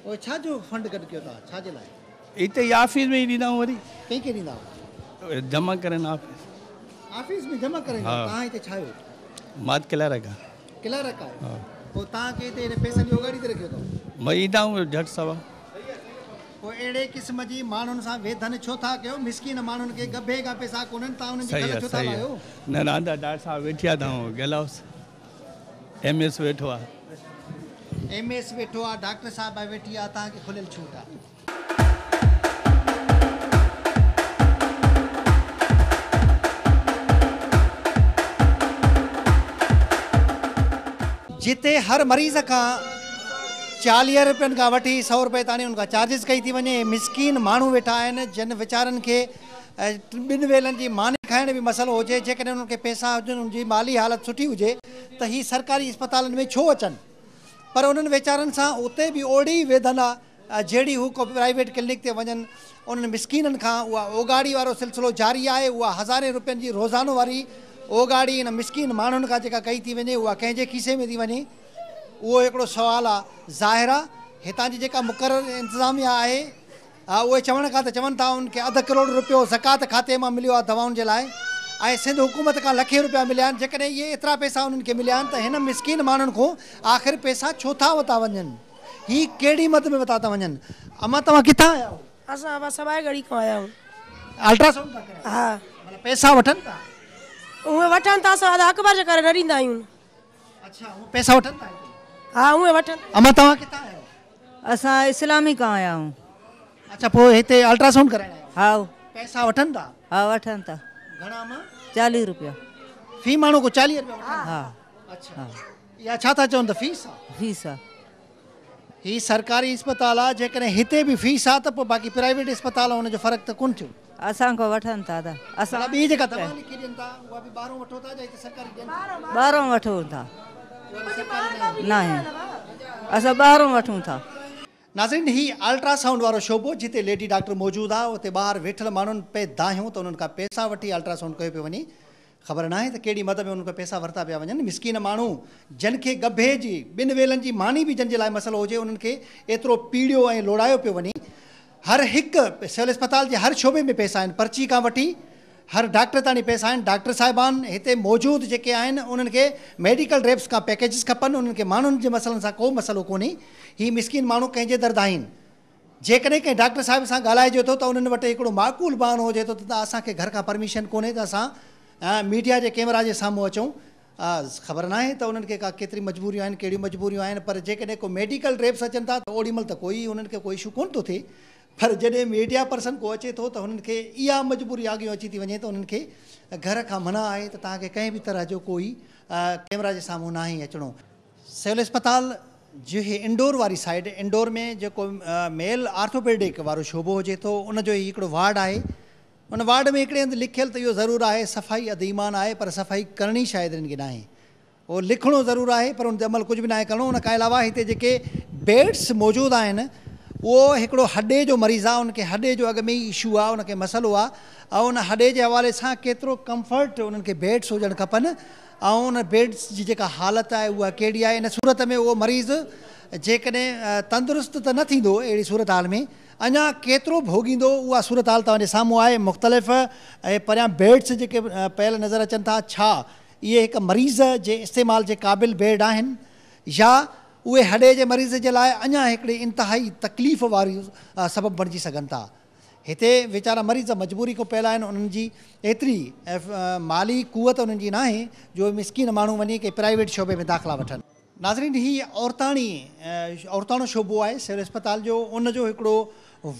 پوء ڇا جو فنڊ گڏ ڪيو ٿا، ڇا جي لاء؟ هتي ئي آفيس ۾ ئي ڏيندا آهيون. وري ڪنهن کي ڏيندا آهيو؟ جمع ڪرڻ آفيس. آفيس ۾ جمع ڪرائيندا آهيو؟ توهان هتي ڇا آهيو؟ مان ته ڪلارڪ آهيان. ڪلارڪ آهيو؟ پوء توهان کي هتي هن پئسن جي اوڳاڙي تي رکيو اٿئون؟ مان ايندا آهيون جهٽ سوا. پوء اهڙي قسم جي ماڻهن سان ويڌن ڇو ٿا ڪيو؟ مسڪين ماڻهن کي ڳڀي کان پئسا ڪونهن، توهان انهن جي صحيح کل آهي ڇو ٿا صحيح آهي. لاهيو؟ نه نه ادا ڊاڪٽر صاحب ويٺي آهي ته گيل هائوس ايم ايس ويٺو آهي. ايم ايس ويٺو آهي، ڊاڪٽر صاحب ويٺي آهي، توهان کي کليل ڇوٽ آهي. جتي هر مريض کان 40 رپين کان وٺي 100 رپئي تاڻي ان کان چارجز ڪئي ٿي وڃي. مسڪين ماڻهو ويٺا آهن جن ويچارن کي ٻن ويلن جي ماني کائڻ به مسئلو هجي، جيڪڏهن انهن کي پئسا هجن، انهن جي مالي حالت سٺي هجي ته هي سرڪاري اسپتالن ۾ ڇو اچن؟ پر انهن ويچارن سان اتي به اوڙي ئي ويڌن آ جهڙي هو ڪو پرائيويٽ ڪلينڪ تي وڃن. انهن مسڪينن کان اها اوڳاڙي وارو سلسلو جاري آهي. اها هزارين رپين جي روزانو واري اوڳاڙي ان مسڪين ماڻهن کان جيڪا ڪئي ٿي وڃي اها ڪنهن جي کيسي ۾ ٿي وڃي؟ اهو هڪڙو سوال آ. ظاهر آ هتان جي جيڪا مقرر انتظاميا آهي اهي چوڻ کان ته چون ٿا ان کي اڌ ڪروڙ رپيو زڪوات کاتي مان مليو آ دوائن جي لاء ۽ سنڌ حڪومت کان لکين رپيا مليا آهن. جيڪڏهن اهي ايترا پئسا انهن کي مليا آهن ته هن مسڪين ماڻهن کان آخر پئسا ڇو ٿا وتا وڃن؟ هي ڪهڙي مد ۾ وتا ٿا وڃن؟ امان توهان ڪٿان آيا آهيو؟ اسان ابا سبائي ڳڙهي کان آيا آهيون. الٽرا سائونڊ ٿا ڪرايو؟ ها. معنيٰ پئسا وٺن ٿا؟ اهي وٺن ٿا، اسان ادا اڪبر جي ڪري نه ڏيندا آهيون. اڇا اهي پئسا وٺن ٿا هتي؟ ها اهي وٺن. امان توهان ڪٿان آيا آهيو؟ اسان اسلامي کان آيا آهيون. اڇا پوء هتي الٽرا سائونڊ ڪرائڻ آيا آهيو؟ ها. پئسا وٺن ٿا؟ ها وٺن ٿا. گهڻا امان؟ 40 رپيا. في ماڻهو ڪو 40 رپيا وٺن ٿا؟ ها. اڇا اها ڇا ٿا چون ته فيس آ؟ فيس آ. هي سرڪاري اسپتال آ، جيڪڏهن هتي به فيس آ ته پوء باقي پرائيويٽ اسپتال ان جو فرق ته ڪونه ٿيو. اسان کان وٺن ٿا ته اسان ڀلا ٻي جيڪا دوا لکي ڏين ٿا اها به ٻاهرون وٺو ٿا يا هتي سرڪاري ڏين ٿا؟ ٻاهرون وٺون ٿا. ناهي اسان ٻاهرون وٺون ٿا. ناظرين هي الٽرا سائونڊ وارو شعبو جتي ليڊي ڊاڪٽر موجود آ اتي ٻاهر ويٺل ماڻهن پئي دانهيون ته انهن کان پئسا وٺي الٽرا سائونڊ ڪيو پيو وڃي. خبر ناهي ته ڪهڙي مد ۾ انهن کان پئسا ورتا پيا وڃن. مسڪين ماڻهو جن کي ڳڀي جي ٻن ويلن جي ماني به جن جي لاء مسئلو هجي انهن کي ايترو پيڙيو ۽ لوڙايو پيو وڃي. هر هڪ سول اسپتال جي هر شعبي ۾ پئسا آهن، پرچي کان وٺي هر ڊاڪٽر تاڻي پئسا آهن. ڊاڪٽر صاحبان هتي موجود جيڪي آهن انهن کي ميڊيڪل ريپس کان پيڪيجز کپن، انهن کي ماڻهن جي مسئلن سان ڪو مسئلو ڪونهي. هي مسڪين ماڻهو ڪنهن جي در دانهين. جيڪڏهن ڪنهن ڊاڪٽر صاحب سان ڳالهائجي ٿو ته انهن وٽ هڪڙو معقول بهانو هجي ٿو ته اسان کي گهر کان پرميشن ڪونهي ته اسان ميڊيا جي ڪيمرا جي سامهون اچون. خبر ناهي ته انهن کي ڪا ڪيتري مجبوريون آهن، ڪهڙيون مجبوريون آهن، پر جيڪڏهن ڪو ميڊيڪل ريپس اچن ٿا ته اوڏي مهل ته ڪوئي انهن کي ڪو اشو ڪونه ٿو ٿئي، پر جڏهن ميڊيا پرسن ڪو اچي ٿو ته هنن کي اها مجبوري آڳيون اچي ٿي وڃي ته انهن کي گهر کان منع آهي ته توهان کي ڪنهن به طرح جو ڪوئي ڪيمرا جي سامهون ناهي اچڻو. سول اسپتال جي هي انڊور واري سائيڊ، انڊور ۾ جيڪو ميل آرٿوپيڊڪ وارو شعبو هجي ٿو ان جو هي هڪڙو وارڊ آهي. ان وارڊ ۾ هڪڙي هنڌ لکيل ته اهو ضرور آهي صفائي اڌ ايمان آهي، پر صفائي ڪرڻي شايد هنن کي ناهي. اهو لکڻو ضرور آهي پر ان تي عمل ڪجهه به ناهي ڪرڻو. ان کان علاوه هتي جيڪي بيڊس موجود آهن اهو هڪڙو هڏي جو مريض آهي، ان کي هڏي جو اڳ ۾ ئي اشو آهي، ان کي مسئلو آهي ۽ ان هڏي جي حوالي سان ڪيترو ڪمفرٽ انهن کي بيڊس هجڻ کپن ۽ ان بيڊس جي جيڪا حالت آهي اها ڪهڙي آهي. ان صورت ۾ اهو مريض جيڪڏهن تندرست ته نه ٿيندو، اهڙي صورتحال ۾ اڃا ڪيترو ڀوڳيندو، اها صورتحال توهان جي سامهون آهي. مختلف ۽ پريان بيڊس جيڪي پيل نظر اچن ٿا، ڇا اهي هڪ مريض جي استعمال جي قابل بيڊ آهن يا اهي هڏي جي مريض جي لاء اڃا هڪڙي انتهائي تڪليف واري سبب بڻجي سگهن ٿا. هتي ويچارا مريض مجبوري کان پيل آهن، انهن جي ايتري مالي قوت انهن جي ناهي جو اهي مسڪين ماڻهو وڃي ڪنهن پرائيويٽ شعبي ۾ داخلا وٺن. ناظرين هي عورتاڻي عورتاڻو شعبو آهي سول اسپتال جو، ان جو هڪڙو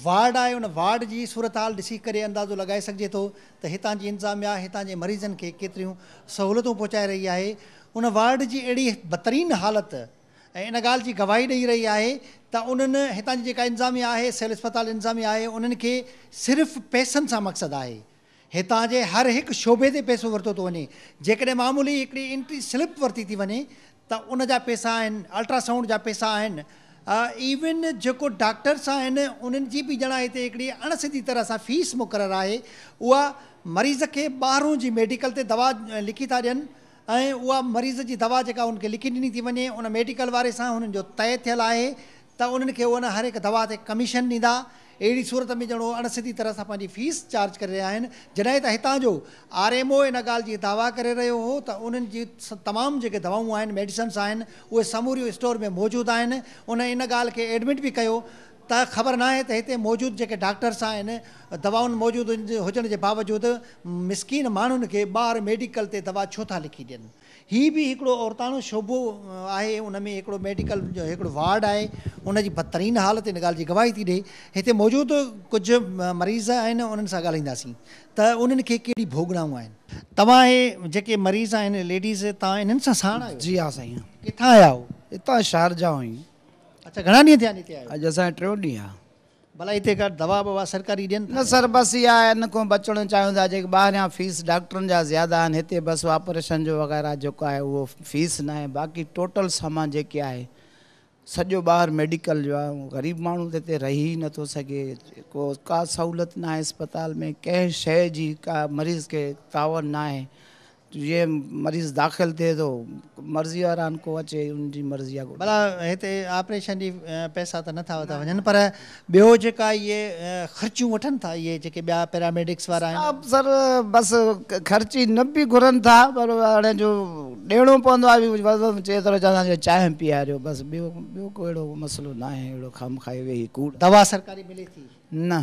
وارڊ آهي، ان وارڊ جي صورتحال ڏسي ڪري اندازو لڳائي سگهجي ٿو ته هتان جي انتظاميا هتان جي مريضن کي ڪيتريون سهولتون پهچائي رهي آهي. ان وارڊ جي اهڙي بدترين حالت ۽ ان ڳالهه جي گواهي ڏئي رهي آهي ته انهن هتان جي جيڪا انتظاميا آهي سول اسپتال انتظاميا آهي انهن کي صرف پئسن سان مقصد آهي. هتان جي هر هڪ شعبي تي پئسو ورتو ٿو وڃي. جيڪڏهن معمولي هڪڙي انٽري سلپ ورتي ٿي وڃي ته ان جا پئسا آهن، الٽرا سائونڊ جا پئسا آهن، ايون جيڪو ڊاڪٽرس آهن انهن جي به ڄڻا هتي هڪڙي اڻ سڌي طرح سان فيس مقرر آهي، اها مريض کي ٻاهرون جي ميڊيڪل تي دوا لکي ٿا ڏين ۽ اها مريض جي دوا جيڪا ان کي لکي ڏني ٿي وڃي ان ميڊيڪل واري سان هنن جو طئي ٿيل آهي ته انهن کي ان هر هڪ دوا تي ڪميشن ڏيندا. اهڙي صورت ۾ ڄڻ اهو اڻ سڌي طرح سان پنهنجي فيس چارج ڪري رهيا آهن. جڏهن ته هتان جو آر ايم او ان ڳالهه جي دعويٰ ڪري رهيو هو ته انهن جي تمام جيڪي دوائون آهن، ميڊيسنس آهن، اهي سموريون اسٽور ۾ موجود آهن. ان ان ڳالهه کي ايڊمٽ به ڪيو ته خبر ناهي ته هتي موجود جيڪي ڊاڪٽرس آهن، دوائن موجود هجڻ جي باوجود مسڪين ماڻهن کي ٻاهر ميڊيڪل تي دوا ڇو ٿا لکي ڏين. هي به هڪڙو عورتاڻو شعبو آهي، ان ۾ هڪڙو ميڊيڪل جو هڪڙو وارڊ آهي، ان جي بدترين حالت ان ڳالهه جي گواهي ٿي ڏئي. هتي موجود ڪجهه مريض آهن، انهن سان ڳالهائينداسين ته انهن کي ڪهڙي ڀوڳنائون آهن. توهان هي جيڪي مريض آهن ليڊيز، توهان انهن سان ساڻ آهيو؟ جي ها سائين. ڪٿان آيا آهيو؟ هتان شارجا آهيون. اڇا گهڻا ڏينهن ٿيا آهن هتي آيو؟ اڄ اسان جو ٽيون ڏينهن آهي. ڀلا هتي ڪا دوا ٻوا سرڪاري ڏين ٿا؟ نه سر بس اها آهي ان کان بچڻ چاهيون ٿا جيڪي ٻاهريان فيس ڊاڪٽرن جا زياده آهن هتي بس آپريشن جو وغيره جيڪو آهي اهو فيس ناهي باقي ٽوٽل سامان جيڪي آهي سڄو ٻاهر ميڊيڪل جو آهي غريب ماڻهو ته هتي رهي ئي نٿو سگهي ڪو ڪا سهولت ناهي اسپتال ۾ ڪنهن شيء جي ڪا مريض کي تعاون ناهي جيئن مريض داخل ٿئي ٿو مرضي وارا آهن ڪو اچي ان جي مرضي آهي. ڀلا هتي آپريشن جي پئسا ته نٿا وڌا وڃن پر ٻيو جيڪا اهي خرچيون وٺن ٿا اهي جيڪي ٻيا پيراميڊڪس وارا آهن. ها سر بس خرچي نه به گهرن ٿا پر هاڻي جو ڏيڻو پوندو آهي چئي ٿو چوان جو چانهه پياريو بس ٻيو ٻيو ڪو اهڙو مسئلو ناهي اهڙو خامخواه ويهي ڪوڙ. دوا سرڪاري ملي ٿي؟ نه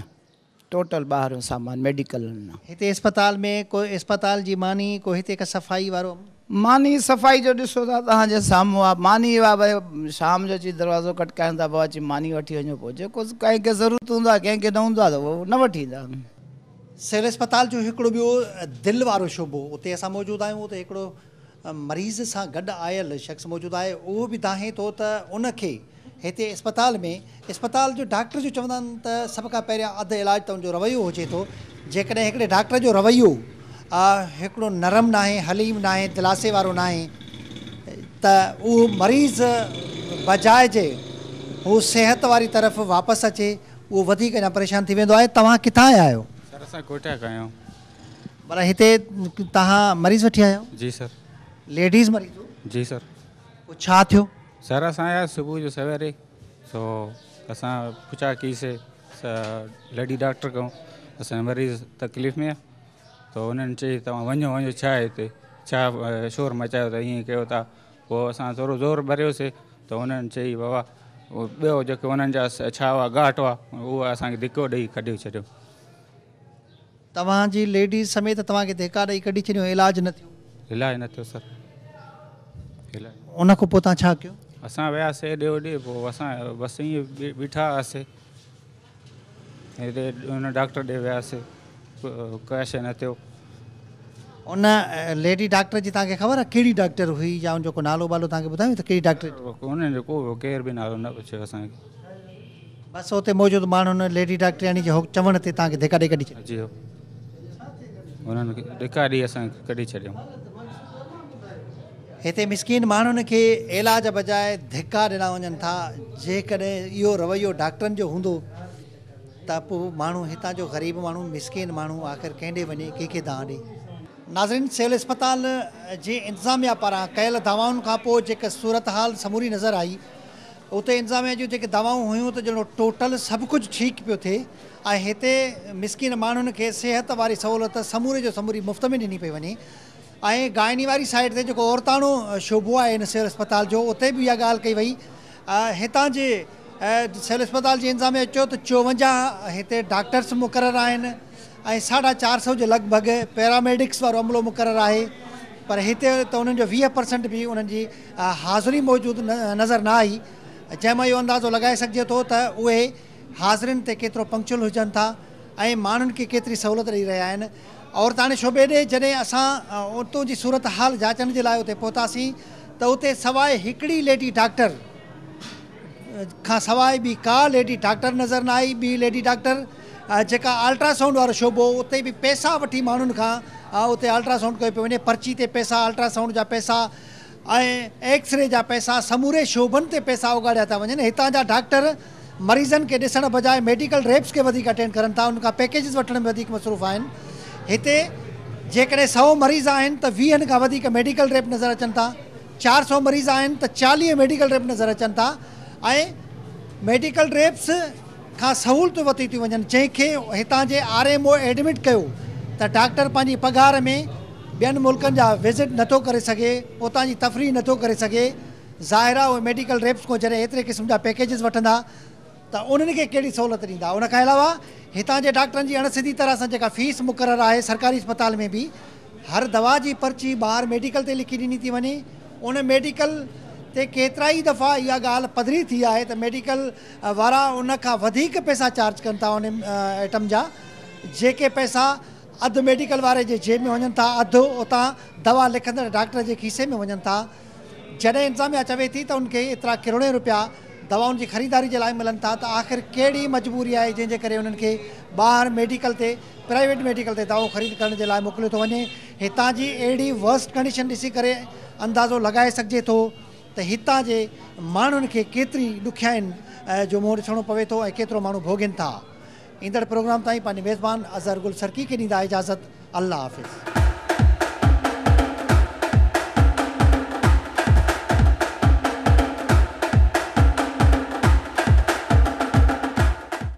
ٽوٽل ٻاهريون سامان ميڊيڪل نه. هتي اسپتال ۾ ڪو اسپتال جي ماني ڪو هتي ڪا صفائي وارو عمل؟ ماني صفائي جو ڏسو ٿا توهان جي سامهون آ ماني اها ڀئي شام جو اچي دروازو کٽڪائين ٿا بابا اچي ماني وٺي وڃو پوء جيڪو ڪنهن کي ضرورت هوندو آ ڪنهن کي نه هوندو آ ته اهو نه وٺي ايندا. سول اسپتال جو هڪڙو ٻيو دل وارو شعبو اتي اسان موجود آهيون اتي هڪڙو مريض سان گڏ آيل شخص موجود آهي اهو به دانهين ٿو ته ان کي هتي اسپتال ۾ اسپتال جو ڊاڪٽر جو چوندا آهن ته سڀ کان پهريان اڌ علاج ته ان جو رويو هجي ٿو جيڪڏهن هڪڙي ڊاڪٽر جو رويو هڪڙو نرم ناهي حليم ناهي دلاسي وارو ناهي ته اهو مريض بجاء جي هو صحت واري طرف واپس اچي اهو وڌيڪ اڃا پريشان ٿي ويندو آهي توهان ڪٿان آيا آهيو؟ سر اسان ڪوئٽا کان آيا آهيون. ڀلا هتي توهان مريض وٺي آيا آهيو؟ جي سر. ليڊيز مريض هو؟ جي سر. پوء ڇا ٿيو؟ سر اسان آيا صبح جو سويري سو اسان پڇا ڪئي سي ليڊي ڊاڪٽر کان اسان جو مريض تڪليف ۾ آ. ته انهن چئي توهان وڃو وڃو ڇا هتي ڇا شور مچايو ٿا ائين ڪيو ٿا پوء اسان ٿورو زور ڀريوسي ته انهن چئي بابا ٻيو جيڪي انهن جا ڇا هئا ڳاٽ هئا اهو اسان کي ڌڪو ڏئي ڪڍي ڇڏيو. توهان جي ليڊيز سميت توهان کي ڌڪا ڏئي ڪڍي ڇڏيو علاج نه ٿيو. علاج نه ٿيو سر. ان کان پوء توهان ڇا ڪيو؟ اسان وياسي هيڏي هوڏي پوء اسان بس ائين بيٺا هئاسي هيڏي ان ڊاڪٽر ڏي وياسي ڪا شيء نه ٿيو. ان ليڊي ڊاڪٽر جي توهان کي خبر آهي ڪهڙي ڊاڪٽر هئي يا ان جو ڪو نالو ٻالو توهان کي ٻڌايو ته ڪهڙي ڊاڪٽر؟ انهن جو ڪو ڪير به نالو نه پڇيو اسان کي. بس اتي موجود ماڻهن ليڊي ڊاڪٽرياڻي جي چوڻ تي توهان کي ڌڪا ڏئي ڪڍي ڇڏيو. جي انهن کي ڌڪا ڏئي اسان کي ڪڍي ڇڏيو. هتي مسڪين ماڻهن کي علاج بجاء ڌڪا ڏنا وڃن ٿا، جيڪڏهن اهو رويو ڊاڪٽرن جو هوندو ته پوء ماڻهو هتان جو غريب ماڻهو مسڪين ماڻهو آخر ڪنهن ڏي وڃي ڪنهن کي دانهن ڏي. ناظرين سول اسپتال جي انتظاميا پاران ڪيل دعوائن کان پوء جيڪا صورتحال سموري نظر آئي اتي انتظاميا جون جيڪي دعوائون هيون ته ڄڻو ٽوٽل سڀ ڪجهه ٺيڪ پيو ٿئي ۽ هتي مسڪين ماڻهن کي صحت واري سهولت سموري جو سموري مفت ۾ ڏني پئي وڃي ۽ گائني واري سائيڊ تي جيڪو عورتاڻو شعبو آهي هن سول اسپتال جو اتي به اها ڳالهه ڪئي وئي هتان جي سول اسپتال جي انتظاميا چيو ته 54 هتي ڊاڪٽرس مقرر آهن ۽ 450 جي لڳ ڀڳ پيراميڊڪس وارو عملو مقرر آهي پر هتي ته انهن جو 20% به انهن جي حاضري موجود نظر نه آئي جنهن مان اهو اندازو لڳائي سگهجي ٿو ته اهي حاضرين تي ڪيترو پنڪچوئل هجن ٿا ۽ ماڻهن کي ڪيتري سهولت ڏئي رهيا آهن. عورتاڻي شعبي ڏي جڏهن اسان اتون جي صورتحال جاچڻ جي لاء اتي پهتاسين ته اتي سواء هڪڙي ليڊي ڊاڪٽر کان سواء ٻي ڪا ليڊي ڊاڪٽر نظر نه آئي. ٻي ليڊي ڊاڪٽر جيڪا الٽرا سائونڊ وارو شعبو اتي به پئسا وٺي ماڻهن کان اتي الٽرا سائونڊ ڪيو پيو وڃي پرچي تي پئسا الٽرا سائونڊ جا پئسا ۽ ايڪس ري جا پئسا سموري شعبن تي پئسا اوڳاڙيا ٿا وڃن هتان جا ڊاڪٽر مريضن کي ڏسڻ بجاء ميڊيڪل ريپس کي وڌيڪ اٽينڊ ڪرن ٿا انهن کان پيڪيجز وٺڻ ۾ وڌيڪ مصروف آهن هتي جيڪڏهن 100 مريض آهن ته ويهن کان وڌيڪ ميڊيڪل ريپ نظر اچن ٿا 400 مريض آهن ته 40 ميڊيڪل ريپ نظر اچن ٿا ۽ ميڊيڪل ريپس کان سهولتون ورتيون ٿيون وڃن جنهن کي هتان جي آر ايم او ايڊمٽ ڪيو ته ڊاڪٽر پنهنجي پگهار ۾ ٻين ملڪن جا وزٽ نٿو ڪري سگهي اتان جي تفريح نٿو ڪري سگهي ظاهر آهي اهي ميڊيڪل ريپس کان جڏهن ايتري قسم جا پيڪيجز وٺندا ته انهن کي ڪهڙي سهولت ڏيندا ان کان علاوه هتان جي ڊاڪٽرن جي اڻ سڌي طرح سان جيڪا فيس مقرر آهي سرڪاري اسپتال ۾ به هر دوا جي پرچي ٻاهر ميڊيڪل تي لکي ڏني ٿي وڃي ان ميڊيڪل تي ڪيترائي دفعا اها ڳالهه پڌري ٿي آهي ته ميڊيڪل وارا ان کان وڌيڪ پئسا چارج ڪن ٿا ان آئٽم جا جيڪي پئسا اڌ ميڊيڪل واري جي جيب ۾ وڃن ٿا اڌ اتان دوا لکندڙ ڊاڪٽر جي کيسي ۾ وڃن ٿا جڏهن انتظاميا چوي ٿي ته ان کي ايترا ڪروڙين روپيا دوائن جي خريداري جي لاء ملن ٿا ته آخر ڪهڙي مجبوري آهي جنهن جي ڪري انهن کي ٻاهر ميڊيڪل تي پرائيويٽ ميڊيڪل تي دوائون خريد ڪرڻ جي لاء موڪليو ٿو وڃي هتان جي اهڙي ورسٽ ڪنڊيشن ڏسي ڪري اندازو لڳائي سگهجي ٿو ته هتان جي ماڻهن کي ڪيتري ڏکيائين جو منهن ڏسڻو پوي ٿو ۽ ڪيترو ماڻهو ڀوڳين ٿا. ايندڙ پروگرام تائين پنهنجي ميزبان اظهر گل سرڪي کي ڏيندا اجازت الله حافظ.